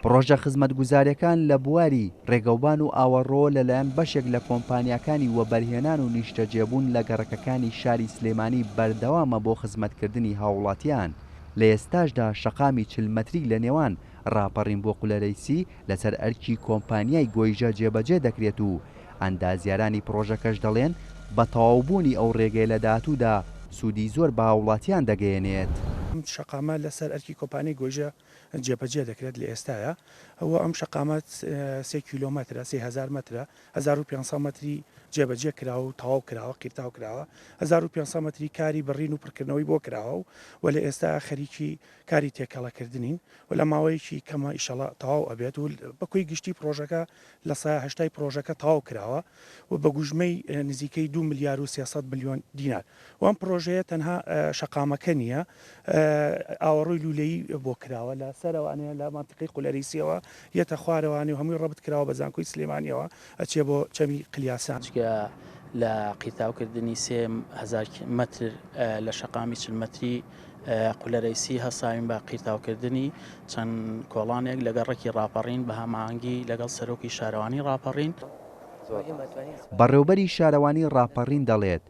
پڕۆژە خزمەتگوزارییەکان لە بواری ڕێگەوبان و ئاوەڕۆ لەلایەن بەشێک لە کۆمپانیاکانی وەبەرهێنان و نیشتەجێبوون لە گەڕەکەکانی شاری سلێمانی بەردەوامە بۆ خزمەتکردنی هاووڵاتیان، لە ئێستاشدا شەقامی 40 مەتری لە نێوان ڕاپەڕین بۆ قولەرەیسی لەسەر ئەرکی کۆمپانیای گۆیژە جێبەجێ دەکرێت و ئەندازیارانی پڕۆژەکەش دەڵێن، بە تەواوبوونی ئەو ڕێگەیە لە داهاتوودا سوودی زۆر بە هاووڵاتیان دەگەیەنێت. ئەم شەقامە لەسەر ئەرکی کۆمپانیای گۆیژە جێبەجێ دەکرێت لە ئێستایا و ئەم شەقامە سێ کیلۆمەترە، 3000 مەترە، 1500 مەتری جێبەجێ کراوە و تەواو کراوە، قیرتاو کراوە، 1500 مەتری کاری بڕین و پڕکردنەوەی بۆ کراوە و لە ئێستایا خەریکی کاری تێکەڵەکردنین و لە ماوەیەکی کەمە ئیشەڵا تەواو ئەبێت و بە کۆی گشتی پڕۆژەکە لە سەیا هەشتای پڕۆژەکە تەواو کراوە و بە گوژمەی نزیکەی دوو ملیار و 300 ملیۆن دینار و ئەم پڕۆژەیە تەنها شەقامەکە نییە ئاوەڕۆی لوولەیی بۆ کراوە لە سەرەوانەیە لە مەنتیقەی قولەریسیەوە یەتە خوارەوانێ و هەمووی ڕەبت کراوە بە زانکۆی سلێمانیەوە ئەچێ بۆ چەمی قلیاسان. جگە لە قیرتاوکردنی 3000 مەتر لە شەقامی 40 مەتری قولەرەیسی هەستاوین بە قیرتاوکردنی چەند کۆڵانێک لە گەڕەکی ڕاپەڕین بە هەماهەنگی لەگەڵ سەرۆکی شارەوانی ڕاپەڕین. بەڕێوبەری شارەوانی ڕاپەڕین دەڵێت،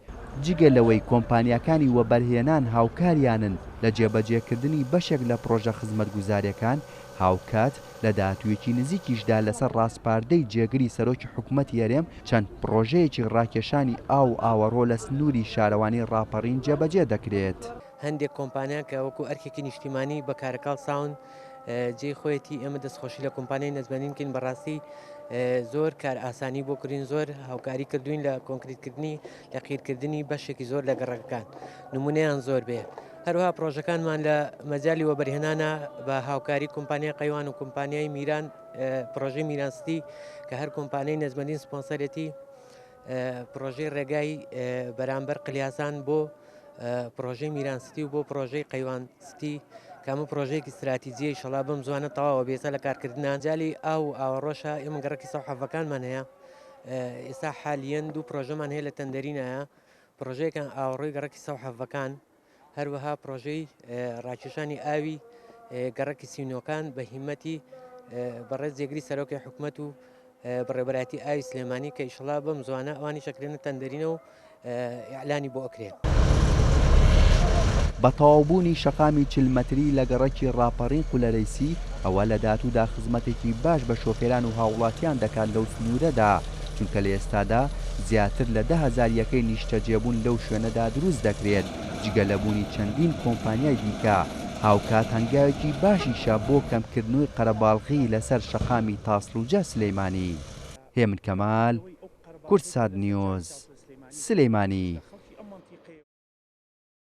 جگە لەوەی کۆمپانیاکانی وەبەرهێنان هاوکاریانن لە جێبەجێکردنی بەشێک لە پڕۆژە خزمەتگوزارییەکان، هاوکات لە داهاتوویەکی نزیکیشدا لەسەر ڕاسپاردەی جێگری سەرۆکی حکومەتی هەرێم چەند پڕۆژەیەکی ڕاکێشانی ئاو و ئاوەڕۆ لە سنووری شارەوانی ڕاپەڕین جێبەجێ دەکرێت. هەندێک کۆمپانیا کە وەکو ئەرکێکی نیشتیمانی بە کارەکە هەڵساون جێی خۆیەتی ئێمە دەستخۆشی لە کۆمپانیای نەجمەدین بکەین بەڕاستی زۆر کار ئاسانی بۆ کردین زۆر هاوکاری کردوین لە کۆنکریتکردنی لە قیرکردنی بەشێکی زۆر لە گەڕەکەکان نمونەیان زۆر بێ هەروها پرۆژەکانمان لە مەجای وەبەرهێنانە بە هاوکاری کۆمپانیای قەیوان و کۆمپانیای میران پرۆژەی میرانستی کە هەر کۆمپانیای نەجمەدین سپۆنسەرێتی پرۆژەی ڕێگای بەرامبەر قلیاسان بۆ پرۆژەی میران ستی و بۆ پرۆژەی قەیوان ستی کە ئەمە پرۆژەیەکی ستراتیجیە ئیشەڵا بەم زوانە تەواوە بێسا لە کارکردنا جالی ئاو و ئاوەڕۆشە ئێمە گەڕەکی سەو حەڤەکانمان هەیە ئێستا حالیەن دوو پرۆژەمان هەیە لە تەندەرینایە پرۆژەیەکان ئاوەڕۆی گەڕەکی سەو حەڤەکان هەروەها پرۆژەی ڕاکێشانی ئاوی گەڕەکی سینۆکان بە هیمەتی بەڕێز جێگری سەرۆکی حکومەت و بەڕێوەبەرایەتی ئاوی سلێمانی کە ئیشەڵا بەم زوانە ئەوانیش ئەکرێنە تەندەرینە و ئیعلانی بۆ ئەکرێ. بە تەواوبوونی شەقامی 40 مەتری لە گەڕەکی ڕاپەڕین قولەرەیسی، ئەوە لە داهاتوودا خزمەتێکی باش بە شۆفێران و هاووڵاتیان دەکات لەو سنوورەدا، چونکە لە ئێستادا زیاتر لە 10,000 یەکەی نیشتەجێبوون لەو شوێنەدا دروست دەکرێت، جگە لە بوونی چەندین کۆمپانیای دیکە. هاوکات هەنگاوێکی باشیشە بۆ کەمکردنەوەی قەرەباڵغی لەسەر شەقامی تاسڵوجە سلیمانی. هێمن کەمال، کوردسات نیوز، سلیمانی.